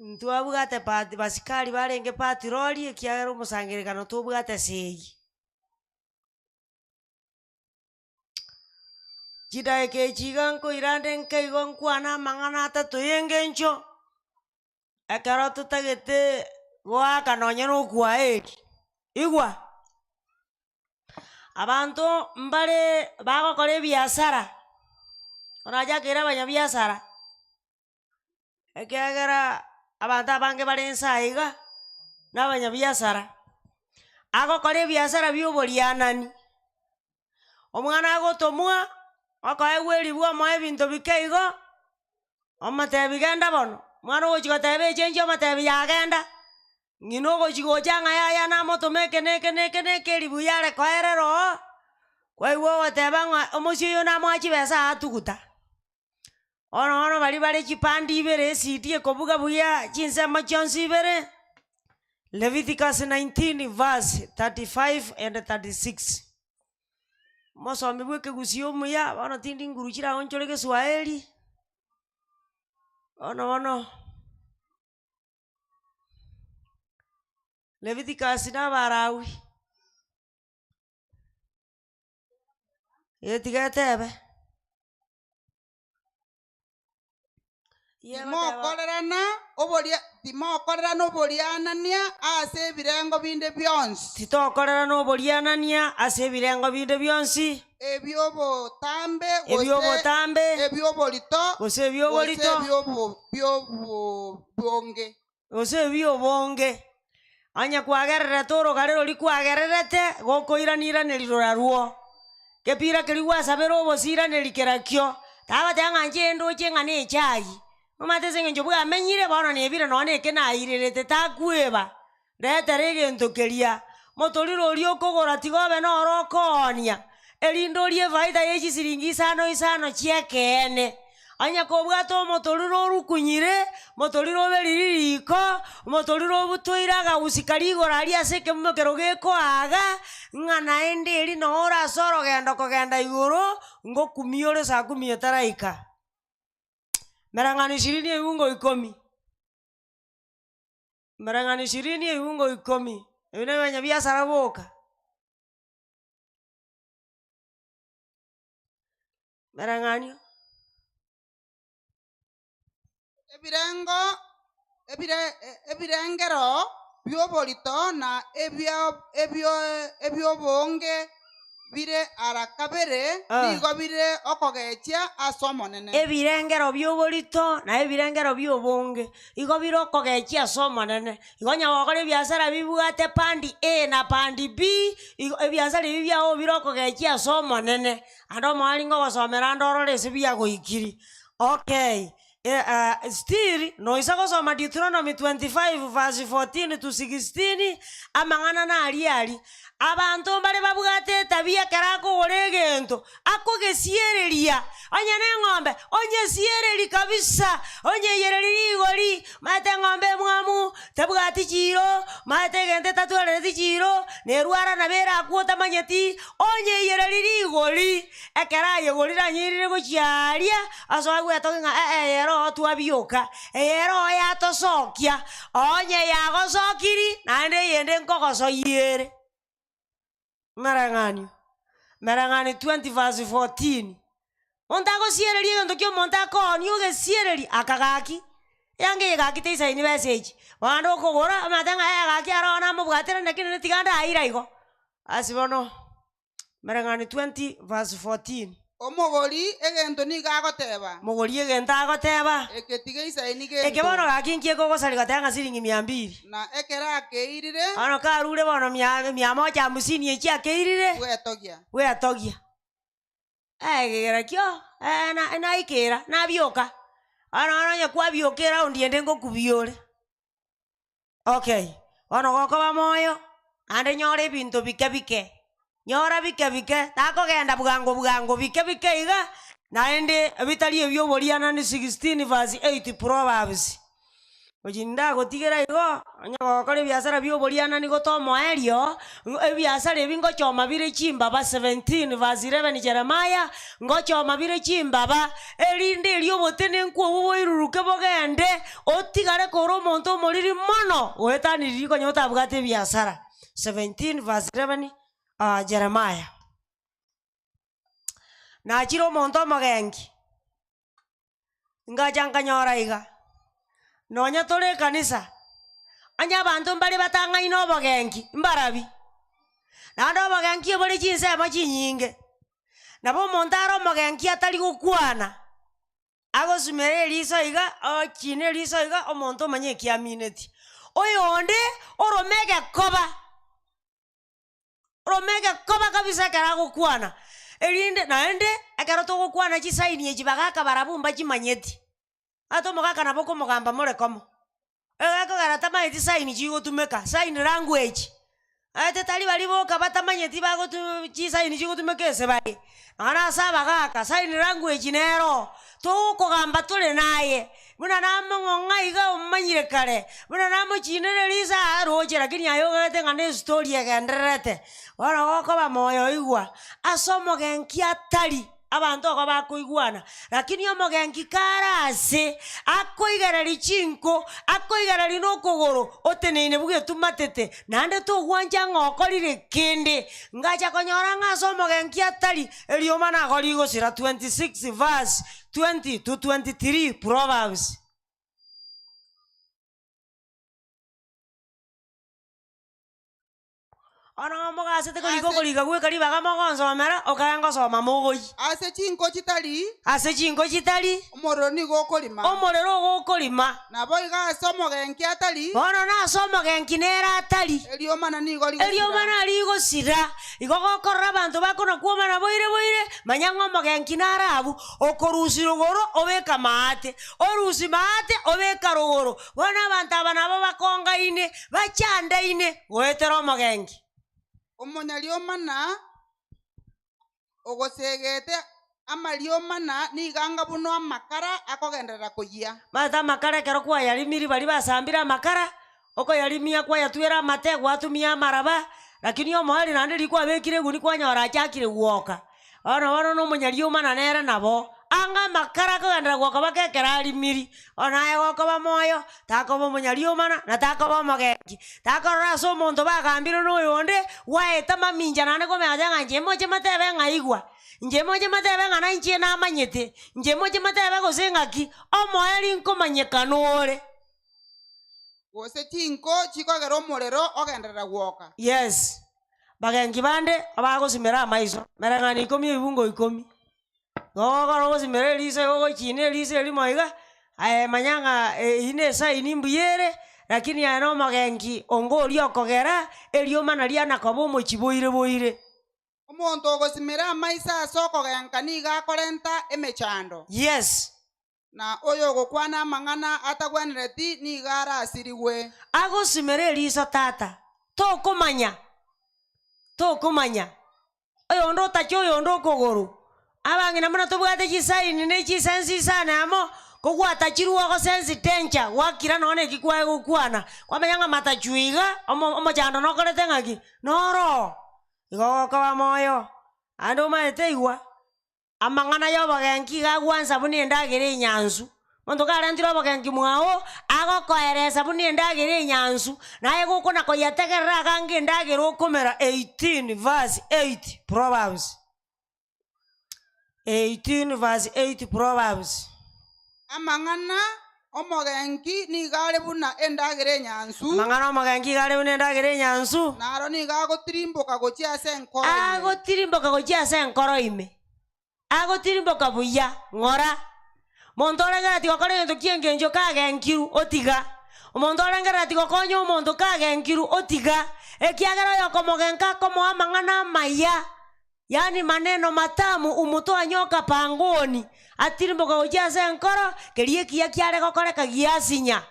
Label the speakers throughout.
Speaker 1: Ntwabwate pat basikari barenge patroli ekiagera omosangererekano tobwate esegi. Chidaeka echi iga nkoirande nke igo nkwane amang'ana atato ya eng'encho, ekero totagete goaka nonye na okwaeri. Igwa, abanto mbare bagokora ebiasara, onachakeire abanyabiasara. Ekiagera abanto abange bare inse aiga, na abanyabiasara, agokora ebiasara bia oborianani, omwana agotomwa, okoegwa eribwa omoe ebinto bike igo, omotebi genda bono, omwana ogochia goteba echenji omotebi yagenda, ng'ina ogochia gocha ng'a yaya namotoma eke na eke na eke na eke eribu yare koerera oo, kwaigwa ogoteba ng'a omosie oyo namoa chibesa atuguta. Bono bono baria bare chipande ibere esidi ekobuga buya chinsemo chionsi ibere, Leviticus 19 verse 35 and 36. Omosomi bwa ekegusii omuya, bono tindi nguru chiraonchore egeswahili, bono bono Leviticus na Abalawi. Ee tiga etebe.
Speaker 2: Timokorerana oboria timokorerana oborianania ase ebirengo binde bionsi.
Speaker 1: Titokorerana oborianania ase ebirengo binde bionsi.
Speaker 2: Ebi'obotambe gose
Speaker 1: Ebi'obotambe,
Speaker 2: ebi'oborito
Speaker 1: gose
Speaker 2: gose
Speaker 1: ebi'oborito.
Speaker 2: ebi'obonge.
Speaker 1: Gose ebi'obonge. Onye kwagererete orogare roria kwagererete, gokoirana-iraneria rorarwo. Kepira keria gwasabera obosiiraneri kerakio, tagoteba ng'a inche ndoche ng'a nechai, omanyete ase eng'encho bwamenyire bono nebire nonya na eke nairerete takweba, retera egento keria. Motorire oria okogora tiga obe noro okoonia, erinde orie efaida ye chisiringi isano isano chi'ekeene. Onye kobwate omotoriro orukunyire, motoriro oberiri riko, omotoriro obutoire agagusi karia igoro aria ase ekemumekero gekoaga, ng'a naende eri noo ore ase orogendo kogenda igoro, ngokumia ore saa kumi etaraika. Mereng'anio ishirini ebiungo ikomi. Mereng'anio ishirini ebiungo ikomi, ebio na abanyabiasara boka. Mereng'anio.
Speaker 2: Ebirengo ebire ebirengero bi'oborito na ebia ebio ebi'obonge bire ara kabere
Speaker 1: Ah.
Speaker 2: nigo bire okogechia ase Omonene.
Speaker 1: Ebirengero bi'oborito na ebirengero bi'obonge igo bire okogechia ase Omonene. Igo onye gokora ebiasara bibwate pandi A na pandi B, igo ebiasara ebi biago bire okogechia ase Omonene. Ande omoerio ngogosomera ande orore ase biagoikiri. Okay, still noisa gosoma Deuteronomy 25 verse 14 to 16, amang'ana naria aria, abanto mbare babwate etabia ekero akogora egento, akogesiereria, onye na eng'ombe, onyesiereri kabisa, onyeiyereri rigori, omanyete eng'ombe emwamu, tebwati chiiro, omanyete egento etatwerereti chiiro, nerwara nabo erakwe otamanyeti, onyeiyereri rigori, ekero ayegorire anyeirire gochia aria, ase oigwete ng'a eh eye ere oo twabioka, eye ere oo yatosokia, onye yagosokiri, naende eyende nkogosoyia ere. Mereng'anio, Mereng'anio 20 verse 14, Monto agosiereria egento kia omonto akoonia ogesiereria aka gaki, eanga eye gaki teisaini besa echi, bono okogora omanyete ng'a eh gaki aro oo namobwatera naki nere tiga ndaira igo. Ase bono, Mereng'anio 20 verse 14.
Speaker 2: Omogori egento nigo agoteba.
Speaker 1: Mogori egento agoteba.
Speaker 2: Eke tigeisaini gento.
Speaker 1: Eke bono gaki nki ekogosaria goteba ng'a siringi mia mbiri.
Speaker 2: Na ekero akeirire.
Speaker 1: Bono karure bono mia mia moja hamsini echi akeirire.
Speaker 2: Bwetogia.
Speaker 1: Bwetogia. Egegera kio na naikera nabioka. Bono bono onye kwabioka eraundi ende ngokubia ore. Okay, bono gokoba moyo, naende nyora ebinto bike bike, nyora bike bike, takogenda bwango bwango, bike bike iga, naende bitari ebia oborianani 16 verse 8 Proverbs. Gochi ndagotigera igo, onye gokora ebiasara bia oborianani gote omoerio, ebiasara ebi ngochoma bire chimbaba 17 verse 11 Jeremiah, ngochoma bire chimbaba, erinde erio obotenenku obwo boiruruke bogende, otigare kore omonto omoriri mono, goetania riria konya otabwate ebiasara. 17 verse 11 Jeremiah. Nachire omonto omogenki. Ngacha nkanyora iga, nonya tore ekanisa, onye abanto mbare batang'aine obogenki, mbarabi. Naende obogenki ebore chinsemo chinyinge, nabo omonto are omogenki atari gokwana, agosumera eriso iga, ochine eriso iga, omonto omanye eki amineti. Oyonde, orome egekoba. Orome egekoba kabisa ekero agokwana, erinde naende ekero togokwana chisaini echi bagaka barabwo mbachimanyeti, ata omogaka nabo okomogamba more komo, egekogera tamanyeti saini chigotumeka, sign language, aete tari baria boka batamanyeti bagotu chisaini chigotumeka ase bare, nonya na ase abagaka sign language nero, togokogamba tore naye, Buna namong'ong'a iga omanyire kare, buna namochinere riso aa roche, lakini aye ogete ng'a nestori egendererete. Bono gokoba moyo oigwa, ase omogenki atari, abanto igo bakoigwana, lakini omogenki kare ase, akoigereria chinko, akoigereria na okogoro, oteneine buna etumatete, naende togwancha ng'a okorire kende. Ngacha konyora ng'a ase omogenki atari, erioma nago rigosira 26 verse 20 to 23 Proverbs. Bono mogasete korika
Speaker 2: Ase-
Speaker 1: okorika gweka ribaga mogonsomera, okae ngosoma mogoyi.
Speaker 2: Ase chinko chitari,
Speaker 1: Ase chinko chitari,
Speaker 2: omorero nigo okorima.
Speaker 1: omorero ogokorima.
Speaker 2: Naboigo ase omogenki atari,
Speaker 1: Bono nase omogenki nere atari,
Speaker 2: eriomana nigo rigosira.
Speaker 1: eriomana rigosira. Igo gokorora abanto bakona-kwomana boire boire, manya ng'a omogenki nare abwo, okorusia rogoro obeka maate, orusie maate obeka rogoro. Bono abanto aba nabo bakongaine, bachandaine goetera omogenki.
Speaker 2: Omonyariomana ogosegete amariomana nigo anga buna amakara akogenderera koyia.
Speaker 1: Maete amakara ekero kwayarimiri baria basambire amakara, okoyarimia kwayatwera amate gwatumia amaraba, lakini omoerio naende riria kwabekire eguni kwanyora achakire gwoka. Bono bono na omonyariomana nere nabo, anga amakara akogenderera gwoka mpaka ekero arimiri, bono aye gokoba moyo, takoba omonyariomana na takoba omogenki. Takorora ase omonto bagambire na oyonde, gwaeta mamincha naende komenya ng'a inche moche motebe ng'a igwa, inche moche motebe ng'a nainche namanyete, inche moche motebe gose ng'aki, omoerio nkomanyekana ore.
Speaker 2: Gose chinko chikogera omorero ogenderera gwoka.
Speaker 1: Yes, bagenki bande abagosimera amaiso, mereng'ana ikomi ebibungo ikomi. Gokora ogosimera eriso igo ogochina eriso erimo iga, aye manya ng'a eyio na esaini mbuya ere, lakini aye na omogenki onga oria okogera, eriomana riana koba omochie boire boire.
Speaker 2: Omonto ogosimera amaiso ase okogenka nigo akorenta emechando.
Speaker 1: Yes.
Speaker 2: Na oyogokwana amang'ana atagwenereti nigo arasirigwe.
Speaker 1: Agosimera eriso tata, tokomanya, tokomanya. Oyonde otache oyonde okogoro. Abang'ina buna tobwate chisaini ne chisensi isano amo, kogwatachirwe ogosensi danger, gwakira nonya na eki kwaye gokwana, kwamanya ng'a matachwe iga, omo omochando nokorete ng'aki, noro. Igo ogokoba moyo, naende omanyete igwa. Amang'ana y'obogenki iga agwansa buna endagera enyansu. Omonto karentire obogenki mwao, agokoeresa buna endagera enyansu, naye gokona koyetegerera agange endagera okomera 18 verse 8 Proverbs. 18 verse 8 Proverbs.
Speaker 2: Amang'ana omogenki nigo are buna endagera enyansu.
Speaker 1: Amang'ana omogenki iga are buna endagera enyansu.
Speaker 2: Naro nigo agotirimboka gochia ase enkoro ime.
Speaker 1: Agotirimboka gochia ase enkoro ime. Agotirimboka buya, ng'ora. Monto orengerereti gokora egento ki'engencho kagenkirwe, otiga. Omonto orengerereti gokonya omonto kagenkirwe, otiga. Ekiagera oyokomogenka akomoa amang'ana amaya. Yaani maneno matamu umutoa nyoka pangoni, atirimboka gochia ase enkoro, keria ekiya kiare gokoreka giasinya.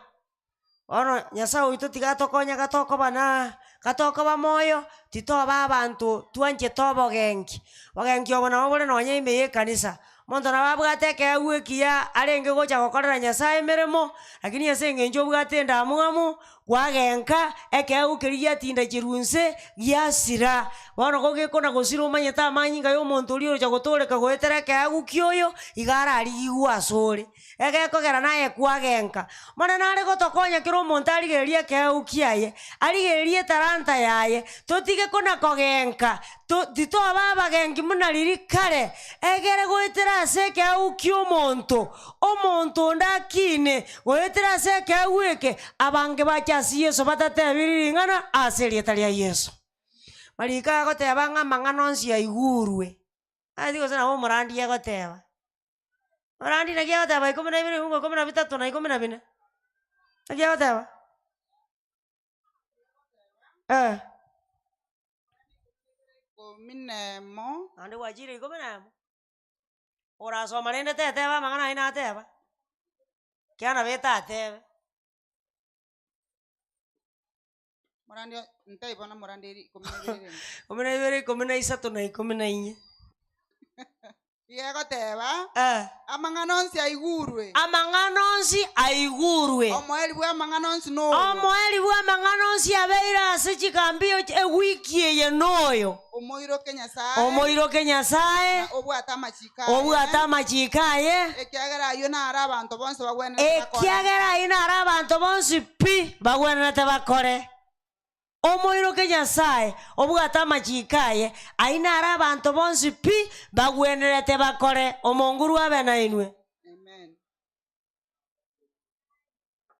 Speaker 1: Bono Nyasae oito tiga atokonye gatokoba na gatokoba moyo, titoba abanto twanchete obogenki. Obogenki obo nabo bore nonye ime ya ekanisa. Omonto nabo abwate ekeegwa ekiya arenge gocha gokorera Nyasaye emeremo, lakini ase eng'encho obwate endamwamu, kwagenka, ekeegwa keria giatinda chirwa inse, giasira. Bono gogekona gosira omanyete amanyinga ya omonto oria orocha gotoreka goetera ekeegwa kia oyo, iga ararigigwe asore. Egekogera naye kwagenka. Bono nare gotokonya kera omonto arigererie ekeegwa kiaye, arigererie etalanta yaye, totige kona kogenka, to titoba abagenki buna riria kare, egere goetera ase ekeegwa kia omonto, omonto onde akine, goetera ase ekeegwa eke, abange bache ase Yeso batatebirie ring'ana ase erieta ria Yeso. Mariko agoteba ng'a amang'ana onsi aigurwe, aye gose nabo omorandia agoteba. Morandi naki agoteba ikomi na ibere ebiungo ikomi na bitato na ikomi na bine? Naki agoteba? Eh.
Speaker 2: Ikomi na emo.
Speaker 1: Naende gwachire ikomi na emo, orasoma rende teteba amang'ana ayio nateba, kiana nabo etatebe.
Speaker 2: Morandi o- ntaibo bono morandi eri ikomi na ibere rende.
Speaker 1: Ikomi na ibere, ikomi na isato na ikomi na inye.
Speaker 2: Iga egoteba,
Speaker 1: Eh.
Speaker 2: amang'ana onsi aigurwe.
Speaker 1: Amang'ana onsi aigurwe.
Speaker 2: Omoeri bw'amang'ana onsi noyo.
Speaker 1: Omoeri bw'amang'ana onsi abeire ase chikambio ewiki eye noyo.
Speaker 2: Omoiroke Nyasae.
Speaker 1: Omoiroke Nyasae.
Speaker 2: Na obwate amachiko aye.
Speaker 1: Obwate amachiko aye.
Speaker 2: Ekiagera ayio naro abanto bonsi bagwenerete bakore.
Speaker 1: Ekiagera ayio naro abanto bonsi pi bagwenerete bakore. Omoiroke Nyasae, obwate amachiko aye, ayio naro abanto bonsi pi bagwenerete bakore. Omonguru abe nainwe.